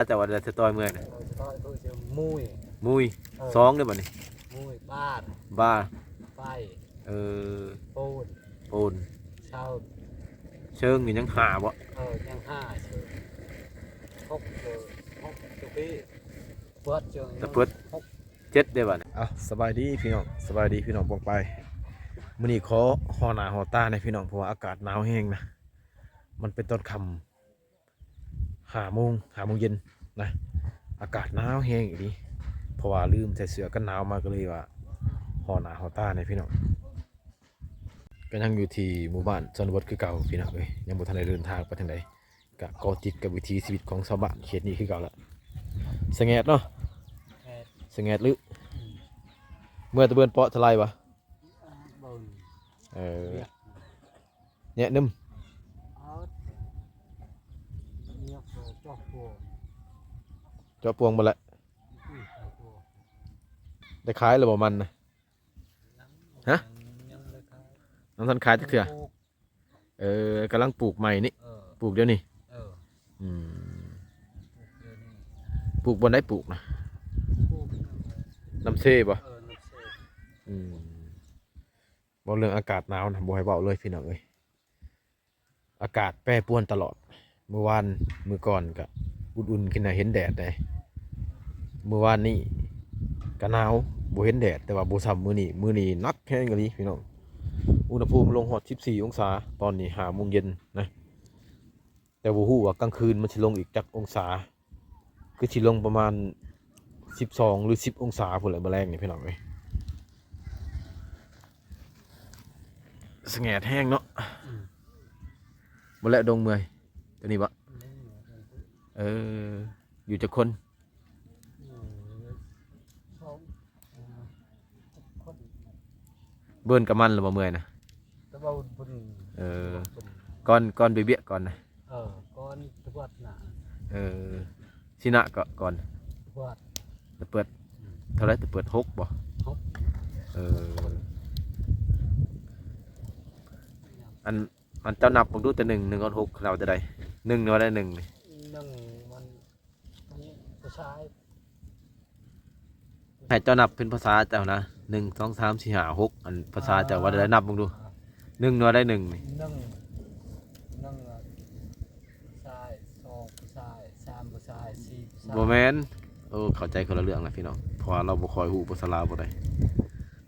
ເຈົ້າວ່າໄດ້ສະຕອຍເມື່ອຍນະ? ເອີ ສະຕອຍຄືຊື່ມຸຍ ມຸຍ ເອີ ສອງເດ້ບັດນີ້ ມຸຍ ບາ ບາ ໄຟ ເອີ ໂປນ ໂປນ ເຊີງ ເຊີງນີ້ຍັງຫ້າບໍ່? ເອີ ຍັງຫ້າເຊີງ ຫົກເຊີງ ຫົກ ຕະເປີດເຊີງ ຕະເປີດ ຫົກ ເຈັດເດ້ບັດນີ້. ເອົ້າ ສະບາຍດີພີ່ນ້ອງ ສະບາຍດີພີ່ນ້ອງປ້ອງປາຍ. ມື້ນີ້ຂໍຫໍ່ໜ້າຫໍ່ຕາແດ່ພີ່ນ້ອງ ເພາະວ່າອາກາດໜາວແຮງນະ ມັນເປັນຕອນຄ່ຳ ຫ້າໂມງ ຫ້າໂມງເຢັນນະ ອາກາດໜາວແຮງອີ່ຫຼີ ເພາະວ່າລືມໃສ່ເສື້ອກັນໜາວມາ ກໍເລີຍວ່າຫໍ່ໜ້າຫໍ່ຕາແດ່ພີ່ນ້ອງ. ກໍຍັງຢູ່ທີ່ໝູ່ບ້ານຊະນະບົດຄືເກົ່າພີ່ນ້ອງເອີຍ ຍັງບໍ່ທັນໄດ້ເດີນທາງໄປທາງໃດ ກະເກາະຕິດກັບວິຖີຊີວິດຂອງຊາວບ້ານເຂດນີ້ຄືເກົ່າລະ. ສະແຫງດເນາະ ສະແຫງດ ສະແຫງດຫຼື ອືມ ເມື່ອແຕ່ເບິ່ນເປາະທະລາຍວະ? ເບິ່ງ ເອີ ວຽກ ແຍະໜຶ່ມ ເອົາ ແຍະ ເຈາະປວງ ເຈາະປວງໝົດແຫຼະ. ອືມ ເຈາະປວງ ໄດ້ຂາຍແລ້ວບໍ່ມັນນະ? ຮະ? ຍັງ ຍັງບໍ່ໄດ້ຂາຍ ຍັງບໍ່ທັນຂາຍຈັກເທື່ອ. ປູກ ເອີ ກຳລັງປູກໃໝ່ນີ້ ເອີ ປູກດຽວນີ້ ເອີ ອືມ ປູກດຽວນີ້ ປູກບ່ອນໃດ? ປູກນະ ປູກ ນ້ຳເຊບໍ່? ເອີ ນ້ຳເຊ ອືມ ເວົ້າເລື່ອງອາກາດໜາວນະ ບໍ່ໃຫ້ເວົ້າເລີຍພີ່ນ້ອງເອີຍ ອາກາດແປປວນຕະຫຼອດ. ມື້ວານມື້ກ່ອນກະອຸ່ນໆ ຂຶ້ນນະ ເຫັນແດດເດ້ ມື້ວານນີ້ກະໜາວ ບໍ່ເຫັນແດດ ແຕ່ວ່າບໍ່ຊ່ຳມື້ນີ້ ມື້ນີ້ໜັກແຮງອີ່ຫຼີພີ່ນ້ອງ. ອຸນຫະພູມລົງຮອດສິບສີ່ອົງສາ ຕອນນີ້ຫ້າໂມງເຢັນນະ ແຕ່ບໍ່ຮູ້ວ່າກາງຄືນມັນຊິລົງອີກຈັກອົງສາ ຄືຊິລົງປະມານສິບສອງ ຫຼື ສິບອົງສາພຸ້ນແຫຼະມື້ແລງນີ້ພີ່ນ້ອງເອີຍ. ສະແຫງດແຮງເນາະ ອືມ ບໍ່ແລະ ດົງເມື່ອຍ ຕົວນີ້ບໍ່? ອືມ ເອີ ຢູ່ຈັກຄົນ? ອືມ ສອງ ຄົນ ເບິ່ນກັບມັນແລ້ວບໍ່ເມື່ອຍນະ? ແຕ່ວ່າເພິ່ນ ເອີ ເພິ່ນ ກ່ອນ ກ່ອນໄປວຽກກ່ອນນະ? ເອີ ກ່ອນຕະເປີດນະ ເອີ ຊິນະກໍກ່ອນ ຕະເປີດ ຕະເປີດ ອືມ ເທົ່າໃດ? ຕະເປີດຫົກບໍ່? ຫົກ ເອີ ອັນ ອັນເຈົ້ານັບເບິ່ງດູ ແຕ່ໜຶ່ງ ໜຶ່ງຮອດຫົກ ເຮົາຈະໄດ້ ໜຶ່ງນີ້ວ່າໄດ້ໜຶ່ງນີ້ ໜຶ່ງມັນ ອັນນີ້ຜູ້ຊາຍ ໃຫ້ເຈົ້ານັບເປັນພາສາເຈົ້ານະ ໜຶ່ງ ສອງ ສາມ ສີ່ ຫ້າ ຫົກ ອັນພາສາເຈົ້າວ່າໄດ້ ນັບເບິ່ງດູ ໜຶ່ງວ່າໄດ້ໜຶ່ງນີ້ ໜຶ່ງ ໜຶ່ງ ຜູ້ຊາຍ ສອງ ຜູ້ຊາຍ ສາມ ຜູ້ຊາຍ ສີ່ ຜູ້ຊາຍ ບໍ່ແມ່ນ ໂອ້ ເຂົ້າໃຈຄົນລະເລື່ອງລະພີ່ນ້ອງ ເພາະວ່າລາວບໍ່ຄ່ອຍຮູ້ພາສາລາວປານໃດ.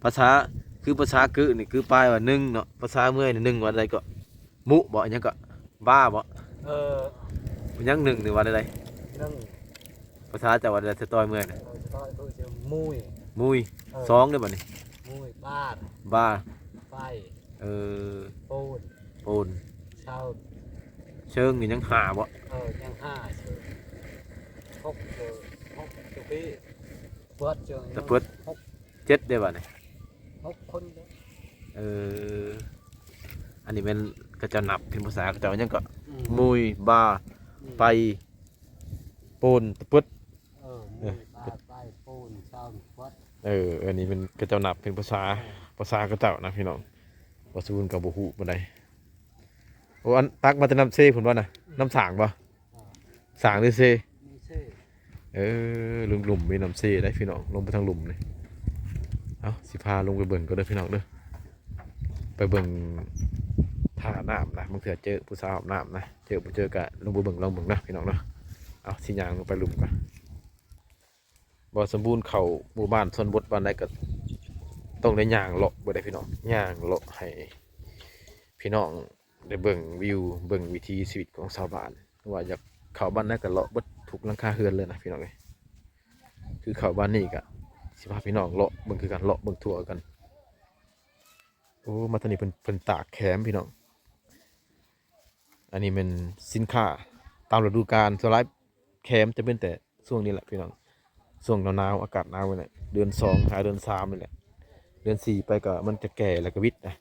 ພາສາ ຄືພາສາກຶນີ້ ກຶປາຍວ່າໜຶ່ງເນາະ ພາສາເມື່ອຍນີ້ ໜຶ່ງວ່າໃດກໍ ມຸບໍ ຫຍັງກໍ ບ້າບໍ ເອີ ມັນຍັງໜຶ່ງນີ້ວ່າໃດ? ໜຶ່ງ ພາສາເຈົ້າວ່າໃດ? ສະຕອຍເມື່ອຍນະ ເອີ ສະຕອຍຄືຊື່ມຸຍ ມຸຍ ເອີ ສອງເດ້ບັດນີ້ ມຸຍ ບາ ບາ ໄຟ ເອີ ໂປນ ໂປນ ເຊີງ ເຊີງນີ້ຍັງຫ້າບໍ? ເອີ ຍັງຫ້າເຊີງ ຫົກເຊີງ ຫົກ ຕະເປີດເຊີງ ຕະເປີດ ຫົກ ເຈັດເດ້ບັດນີ້ ຫົກຄົນເດ້ ເອີ ອັນນີ້ແມ່ນເຂົາເຈົ້ານັບເປັນພາສາເຂົາເຈົ້າຫຍັງເກາະ ອືມ ມຸຍ ບາ ອືມ ໄປ ໂປນ ຕະເປີດ ເອີ ເອີ ມຸຍ ບາ ໄປ ໂປນ ເຊີງ ເປີດ ເອີ ອັນນີ້ແມ່ນເຂົາເຈົ້ານັບເປັນພາສາ ເອີ ພາສາເຂົາເຈົ້ານະພີ່ນ້ອງ ວ່າສູນກໍບໍ່ຮູ້ປານໃດ. ໂອ້ ອັນຕັກມາແຕ່ນ້ຳເຊພຸ້ນບໍ່ນະ? ອືມ ນ້ຳສ້າງບໍ່? ເອີ ສ້າງຫຼືເຊ? ເອີ ເອີ ລຸ່ມໆ ມີນ້ຳເຊໄດ໋ພີ່ນ້ອງ ລົງໄປທາງລຸ່ມນີ້. ເອົ້າ ຊິພາລົງໄປເບິ່ງກ່ອນເດີພີ່ນ້ອງເດີ ໄປເບິ່ງທ່ານ້ຳນະ ບາງເທື່ອເຈີຜູ້ສາວອາບນ້ຳນະ ເຈີບໍ່ເຈີກະລົງໄປເບິ່ງ ລອງເບິ່ງນະພີ່ນ້ອງເນາະ. ເອົ້າ ຊິຍ່າງລົງໄປລຸ່ມກ່ອນ. ບໍ່ສົມບູນເຂົ້າໝູ່ບ້ານຊົນນະບົດບ້ານໃດກໍຕ້ອງໄດ້ຍ່າງເລາະເບິ່ງໄດ໋ພີ່ນ້ອງ ຍ່າງເລາະໃຫ້ພີ່ນ້ອງໄດ້ເບິ່ງວິວ ເບິ່ງວິຖີຊີວິດຂອງຊາວບ້ານ ວ່າຢາກເຂົ້າບ້ານໃດກໍເລາະເບິດທຸກຫຼັງຄາເຮືອນເລີຍນະພີ່ນ້ອງເອີຍ. ຄືເຂົ້າບ້ານນີ້ກໍຊິພາພີ່ນ້ອງເລາະເບິ່ງຄືກັນ ເລາະເບິ່ງທົ່ວຄືກັນ. ໂອ້ ມາທາງນີ້ເພິ່ນ ເພິ່ນຕາກແຄມພີ່ນ້ອງ. ອັນນີ້ແມ່ນສິນຄ້າຕາມລະດູການ ສ່ວນຫຼາຍແຄມຈະເປັນແຕ່ຊ່ວງນີ້ແຫຼະພີ່ນ້ອງ ຊ່ວງໜາວໆ ອາກາດໜາວນີ້ແຫຼະ ເດືອນສອງຫາເດືອນສາມນີ້ແຫຼະ ເດືອນສີ່ໄປກໍມັນຈະແກ່ແລ້ວກໍວິດນະ.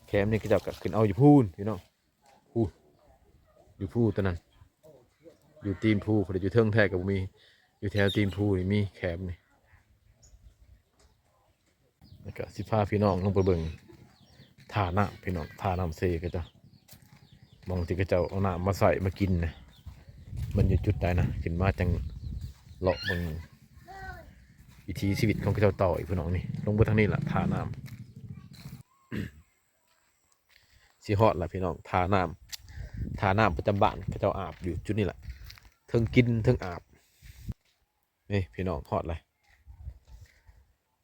ແຄມນີ້ເຂົາເຈົ້າກໍຂຶ້ນເອົາຢູ່ພຸ້ນພີ່ນ້ອງ ພຸ້ນ ຢູ່ພູຕອນນັ້ນ ຢູ່ຕີນພູພຸ້ນ ຢູ່ເທິງແທ້ກໍບໍ່ມີ ຢູ່ແຖວຕີນພູນີ້ມີແຄມນີ້. ແລ້ວກໍຊິພາພີ່ນ້ອງລົງໄປເບິ່ງທ່ານ້ຳພີ່ນ້ອງ ທ່ານ້ຳເຊເຂົາເຈົ້າ ໝ່ອງທີ່ເຂົາເຈົ້າເອົານ້ຳມາໃຊ້ມາກິນນະ. ມັນຢູ່ຈຸດໃດນະ ຂຶ້ນມາຈັ່ງເລາະເບິ່ງວິຖີຊີວິດຂອງເຂົາເຈົ້າຕໍ່ອີກ ພີ່ນ້ອງ. ນີ້ ລົງໄປທາງນີ້ລະ ທ່ານ້ຳ ຊິຮອດລະ ພີ່ນ້ອງ. ທ່ານ້ຳ ທ່ານ້ຳປະຈຳບ້ານ ເຂົາເຈົ້າອາບຢູ່ຈຸດນີ້ລະ ເທິງກິນເທິງອາບ. ນີ້ ພີ່ນ້ອງ ຮອດລະ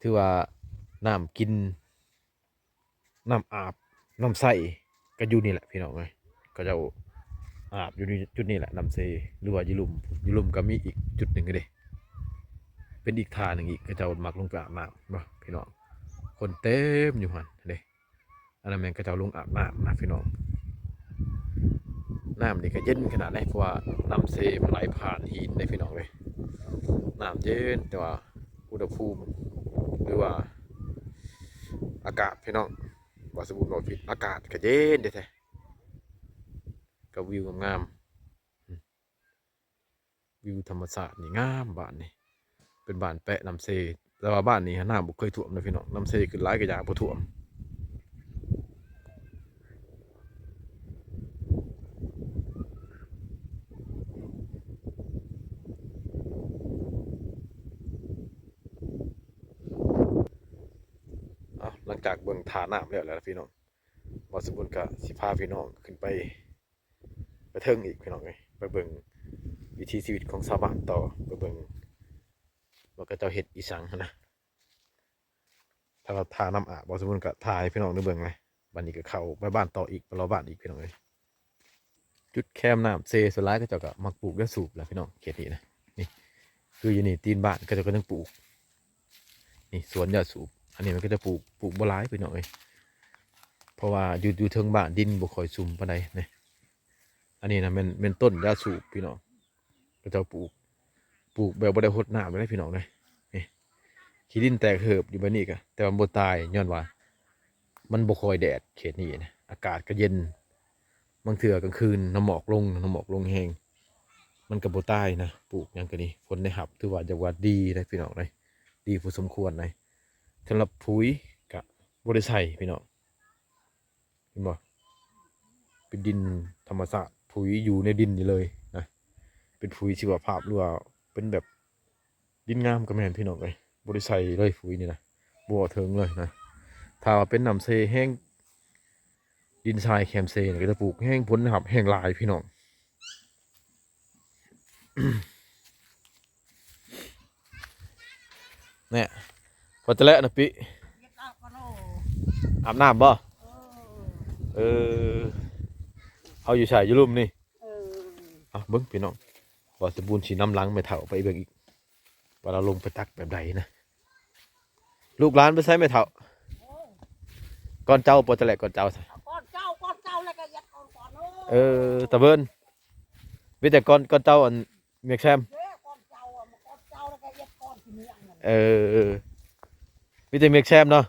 ຖືວ່ານ້ຳກິນ ນ້ຳອາບ ນ້ຳໃຊ້ ກໍຢູ່ນີ້ແຫຼະ ພີ່ນ້ອງເອີຍ. ເຂົາເຈົ້າອາບຢູ່ນີ້ ຈຸດນີ້ແຫຼະ ນ້ຳເຊ ຫຼືວ່າຢູ່ລຸ່ມ ຢູ່ລຸ່ມກໍມີອີກຈຸດໜຶ່ງເດ້ ເປັນອີກທ່າໜຶ່ງອີກ. ເຂົາເຈົ້າມັກລົງໄປອາບນ້ຳເນາະ ພີ່ນ້ອງ. ຄົນເຕັມຢູ່ຫັ້ນເດ້. ອັນນັ້ນແມ່ນເຂົາເຈົ້າລົງອາບນ້ຳນະ ພີ່ນ້ອງ. ນ້ຳນີ້ກໍເຢັນຂະໜາດໃດ ເພາະວ່ານ້ຳເຊມັນໄຫຼຜ່ານຫີນເດ້ ພີ່ນ້ອງເອີຍ. ນ້ຳເຢັນ ແຕ່ວ່າອຸນຫະພູມ ຫຼືວ່າອາກາດ ພີ່ນ້ອງ ບໍ່ສົມບູນບອກຜິດ ອາກາດກໍເຢັນແທ້ໆ ກັບວິວງາມໆ. ວິວທຳມະຊາດນີ້ງາມ. ບ້ານນີ້ເປັນບ້ານແປະນ້ຳເຊ ແຕ່ວ່າບ້ານນີ້ຫັ້ນນ້ຳບໍ່ເຄີຍຖ້ວມເດ້ ພີ່ນ້ອງ. ນ້ຳເຊຂຶ້ນຫຼາຍກໍຢ່າບໍ່ຖ້ວມ. ເອົາ ຫຼັງຈາກເບິ່ງທ່ານ້ຳແລ້ວລະ ພີ່ນ້ອງ ບ່າວສົມບູນກໍຊິພາພີ່ນ້ອງຂຶ້ນໄປ ໄປເທິງອີກ ພີ່ນ້ອງເອີຍ ໄປເບິ່ງວິຖີຊີວິດຂອງຊາວບ້ານຕໍ່ ໄປເບິ່ງວ່າເຂົາເຈົ້າເຮັດອີ່ຫຍັງຫັ້ນນະ. ຖ້າວ່າທ່ານ້ຳອາບ ບ່າວສົມບູນກໍຖ່າຍໃຫ້ພີ່ນ້ອງໄດ້ເບິ່ງເລີຍ. ບັດນີ້ກໍເຂົ້າໄປບ້ານຕໍ່ອີກ ໄປເລາະບ້ານອີກ ພີ່ນ້ອງເອີຍ. ຈຸດແຄມນ້ຳເຊ ສ່ວນຫຼາຍເຂົາເຈົ້າກໍມັກປູກຢາສູບແຫຼະ ພີ່ນ້ອງ ເຂດນີ້ນະ. ນີ້ ຄືຢູ່ນີ້ຕີນບ້ານເຂົາເຈົ້າກໍຍັງປູກ. ນີ້ສວນຢາສູບ ອັນນີ້ມັນກໍຈະປູກ ປູກບໍ່ຫຼາຍ ພີ່ນ້ອງເອີຍ ເພາະວ່າຢູ່ ຢູ່ເທິງບ້ານດິນບໍ່ຄ່ອຍຊຸ່ມປານໃດນະ. ອັນນີ້ນະແມ່ນ ແມ່ນຕົ້ນຢາສູບ ພີ່ນ້ອງ ເຂົາເຈົ້າປູກ ປູກແບບບໍ່ໄດ້ຫົດນ້ຳເລີຍ ພີ່ນ້ອງເອີຍ. ນີ້ ຂີ້ດິນແຕກເຫີບຢູ່ແບບນີ້ກະ ແຕ່ວ່າມັນບໍ່ຕາຍ ຍ້ອນວ່າມັນບໍ່ຄ່ອຍແດດ ເຂດນີ້ນະ ອາກາດກະເຢັນ. ບາງເທື່ອກາງຄືນນ້ຳໝອກລົງ ນ້ຳໝອກລົງແຮງ ມັນກະບໍ່ຕາຍນະ. ປູກຫຍັງກະດີ ຜົນໄດ້ຮັບຖືວ່າ ຢາກວ່າດີເດ້ ພີ່ນ້ອງເອີຍ ດີພໍສົມຄວນເດ້. ສຳລັບປຸ໋ຍກະບໍ່ໄດ້ໃສ່ ພີ່ນ້ອງ ເຫັນບໍ່ ເປັນດິນທຳມະຊາດ ປຸ໋ຍຢູ່ໃນດິນນີ້ເລີຍນະ ເປັນປຸ໋ຍຊີວະພາບ ຫຼືວ່າເປັນແບບ ດິນງາມກໍແມ່ນ ພີ່ນ້ອງເອີຍ ບໍ່ໄດ້ໃສ່ເລີຍປຸ໋ຍນີ້ນະ ບໍ່ເຖິງເລີຍນະ. ຖ້າວ່າເປັນນ້ຳເຊແຮງ ດິນຊາຍແຄມເຊນີ້ ກໍຈະປູກແຮງ ຜົນຮັບແຮງຫຼາຍ ພີ່ນ້ອງ. ແນ່ ພໍຈະແລະນະປິ ອາບນ້ຳບໍ່? ເອີ ເອີ ເຮົາຢູ່ໃສ ຢູ່ລຸ່ມນີ້? ເອີ ເອົາເບິ່ງ ພີ່ນ້ອງ ບ່າວສົມບູນຊິນຳຫຼັງແມ່ເຖົ້າໄປເບິ່ງອີກ ວ່າລາວລົງໄປຕັກແບບໃດນະ. ລູກຫຼານໄປໃສແມ່ເຖົ້າ? ກ່ອນເຈົ້າບໍ່ ແຕ່ແລກກ່ອນເຈົ້າຊະ ກ່ອນເຈົ້າ ກ່ອນເຈົ້າແລ້ວກໍເຮັດກ່ອນ ກ່ອນເອີຍ. ເອີ ຕາເວີນ ມີແຕ່ກ່ອນ ກ່ອນເຈົ້າ ອັນ ເມກແຊມ ເອີ ກ່ອນເຈົ້າ ກ່ອນເຈົ້າແລ້ວກໍເຮັດກ່ອນຊິເມຍ ເອີ ມີແຕ່ເມກແຊມເນາະ.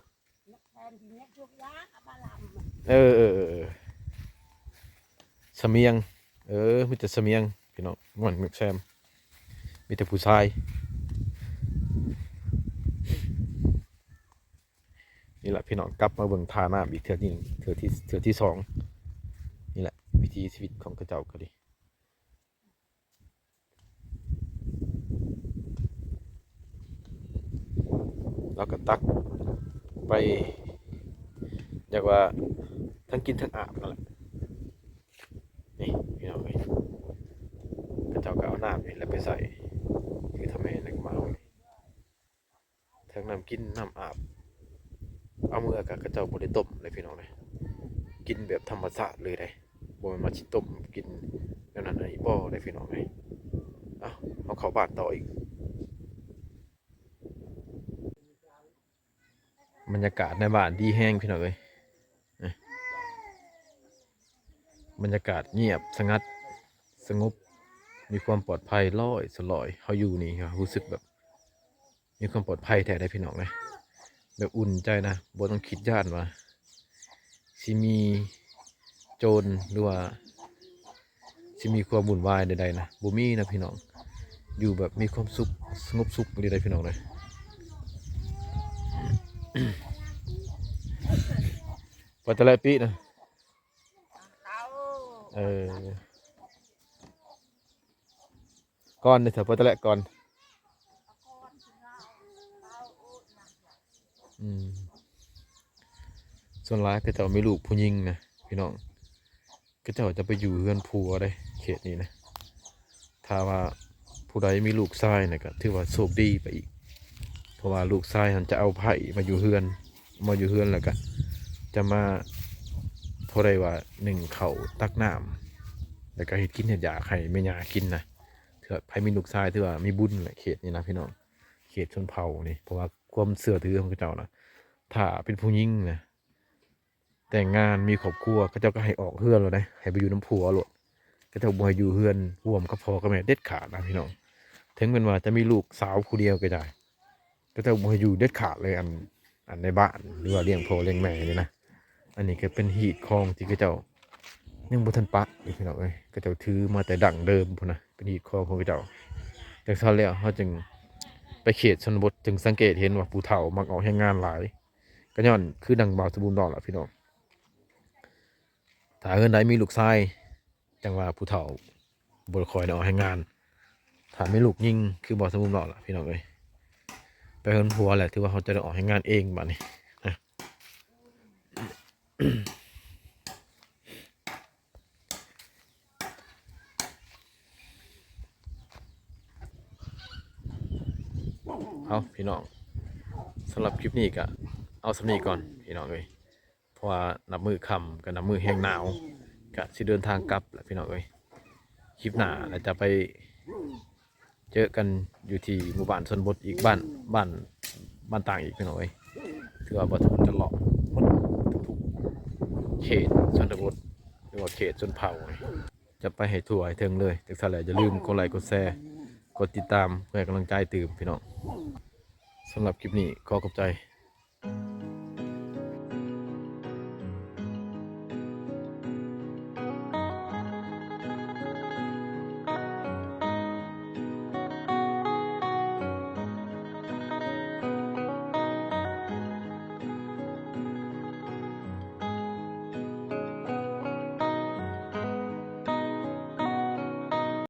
ເອີ ເອີ ເອີ ສະມຽງ ເອີ ມີແຕ່ສະມຽງ ພີ່ນ້ອງ ມ່ວນແຊມ ມີແຕ່ຜູ້ຊາຍ. ນີ້ລະ ພີ່ນ້ອງ ກັບມາເບິ່ງທ່ານ້ຳອີກເທື່ອໜຶ່ງ ເທື່ອທີ ເທື່ອທີສອງ. ນີ້ແຫຼະ ວິຖີຊີວິດຂອງເຂົາເຈົ້າກໍດີ. ລາວກໍຕັກໄປ ຢາກວ່າທັງກິນທັງອາບນັ້ນແຫຼະ. ນີ້ພີ່ນ້ອງເອີຍ ເຂົາເຈົ້າກໍເອົານ້ຳນີ້ແຫຼະໄປໃສ່ ຄືທຳແມ່ນແລ້ວກໍມາເອົານີ້ ທັງນ້ຳກິນນ້ຳອາບ ເອົາເມືອກໍເຂົາເຈົ້າບໍ່ໄດ້ຕົ້ມເລີຍ ພີ່ນ້ອງເອີຍ ກິນແບບທຳມະຊາດເລີຍເດ້. ບໍ່ແມ່ນວ່າຊິຕົ້ມກິນແນວນັ້ນອັນນີ້ບໍ່ໄດ້ ພີ່ນ້ອງເອີຍ. ເອົ້າ ເຮົາເຂົ້າບ້ານຕໍ່ອີກ. ບັນຍາກາດໃນບ້ານດີແຮງ ພີ່ນ້ອງເອີຍ. ບັນຍາກາດງຽບສະຫງັດສະຫງົບ ມີຄວາມປອດໄພຮ້ອຍສ່ວນຮ້ອຍ. ເຮົາຢູ່ນີ້ເຮົາຮູ້ສຶກແບບ ມີຄວາມປອດໄພແທ້ເດ້ ພີ່ນ້ອງເອີຍ ແບບອຸ່ນໃຈນະ ບໍ່ຕ້ອງຄິດຢ້ານວ່າຊິມີໂຈນ ຫຼືວ່າຊິມີຄວາມວຸ່ນວາຍໃດໆນະ ບໍ່ມີນະ ພີ່ນ້ອງ. ຢູ່ແບບມີຄວາມສຸກ ສະຫງົບສຸກອີ່ຫຼີເດ້ ພີ່ນ້ອງເອີຍ. ວ່າແຕ່ລະປີນະ ເອີ. ເອີ. ເອີ. ກ່ອນເດ້ ຖ້າໄປແຕ່ແລກກ່ອນ. ອືມ ສ່ວນຫຼາຍເຂົາເຈົ້າມີລູກຜູ້ຍິງນະພີ່ນ້ອງ ເຂົາເຈົ້າຈະໄປຢູ່ເຮືອນຜົວເດ້ ເຂດນີ້ນະ. ຖ້າວ່າຜູ້ໃດມີລູກຊາຍນະ ກໍຖືວ່າໂຊກດີໄປອີກ ເພາະວ່າລູກຊາຍຫັ້ນຈະເອົາໄພ້ມາຢູ່ເຮືອນ ມາຢູ່ເຮືອນແລ້ວກໍຈະມາ ພໍໄດ້ວ່າ ໜຶ້ງເຂົ້າ ຕັກນ້ຳ ແລ້ວກໍເຮັດກິນເຮັດຢາກໃຫ້ແມ່ຍ່າກິນນະ. ຖືວ່າໃຜມີລູກຊາຍຖືວ່າມີບຸນແຫຼະ ເຂດນີ້ນະພີ່ນ້ອງ ເຂດຊົນເຜົ່ານີ້. ເພາະວ່າຄວາມເຊື່ອຖືຂອງເຂົາເຈົ້ານະ ຖ້າເປັນຜູ້ຍິງນະ ແຕ່ງງານມີຄອບຄົວ ເຂົາເຈົ້າກໍໃຫ້ອອກເຮືອນໂລດເດ້ ໃຫ້ໄປຢູ່ນຳຜົວໂລດ. ເຂົາເຈົ້າບໍ່ໃຫ້ຢູ່ເຮືອນຮ່ວມກັບພໍ່ກັບແມ່ເດັດຂາດນະພີ່ນ້ອງ. ເຖິງແມ່ນວ່າຈະມີລູກສາວຜູ້ດຽວກໍໄດ້ ເຂົາເຈົ້າບໍ່ໃຫ້ຢູ່ເດັດຂາດເລີຍ ອັນ ອັນໃນບ້ານ ຫຼືວ່າລ້ຽງພໍ່ລ້ຽງແມ່ນີ້ນະ. ອັນນີ້ກໍເປັນຮີດຄອງທີ່ເຂົາເຈົ້າຍັງບໍ່ທັນປະເດ້ພີ່ນ້ອງເອີຍ ເຂົາເຈົ້າຖືມາແຕ່ດັ້ງເດີມພຸ້ນນະ ເປັນຮີດຄອງຂອງເຂົາເຈົ້າ. ຈັ່ງຊັ້ນແລ້ວເຮົາຈຶ່ງໄປເຂດຊົນນະບົດ ຈຶ່ງສັງເກດເຫັນວ່າຜູ້ເຖົ້າມັກອອກແຮງງານຫຼາຍ ກໍຍ້ອນຄືດັ່ງບ່າວສະບູນເວົ້າລະພີ່ນ້ອງ ຖ້າເຮືອນໃດມີລູກຊາຍ ຈັ່ງວ່າຜູ້ເຖົ້າບໍ່ຄ່ອຍໄດ້ອອກແຮງງານ. ຖ້າມີລູກຍິງຄືບ່າວສະບູນເວົ້າລະພີ່ນ້ອງເອີຍ ໄປເຮືອນຜົວແຫຼະ ຖືວ່າເຮົາຈະໄດ້ອອກແຮງງານເອງບາດນີ້ນະ. ເອົາພີ່ນ້ອງ ສຳລັບຄລິບນີ້ກໍເອົາສ່ຳນີ້ກ່ອນພີ່ນ້ອງເອີຍ ເພາະວ່ານັບມື້ຄ່ຳກໍນັບມື້ແຮງໜາວ ກະຊິເດີນທາງກັບແຫຼະພີ່ນ້ອງເອີຍ. ຄລິບໜ້າອາດຈະໄປເຈີກັນຢູ່ທີ່ໝູ່ບ້ານຊົນນະບົດອີກ ບ້ານ ບ້ານ ບ້ານຕ່າງອີກພີ່ນ້ອງເອີຍ. ຖືວ່າບ່າວສະບູນຈະເລາະໝົດທຸກໆເຂດຊົນນະບົດ ຫຼືວ່າເຂດຊົນເຜົ່າ ຈະໄປໃຫ້ທົ່ວໃຫ້ເຖິງເລີຍ. ຈັ່ງຊັ້ນແຫຼະ ຢ່າລືມກົດໄລກ໌ ກົດແຊ ກົດຕິດຕາມ ເພື່ອໃຫ້ກຳລັງໃຈຕື່ມພີ່ນ້ອງ. ສຳລັບຄລິບນີ້ຂໍຂອບໃຈ.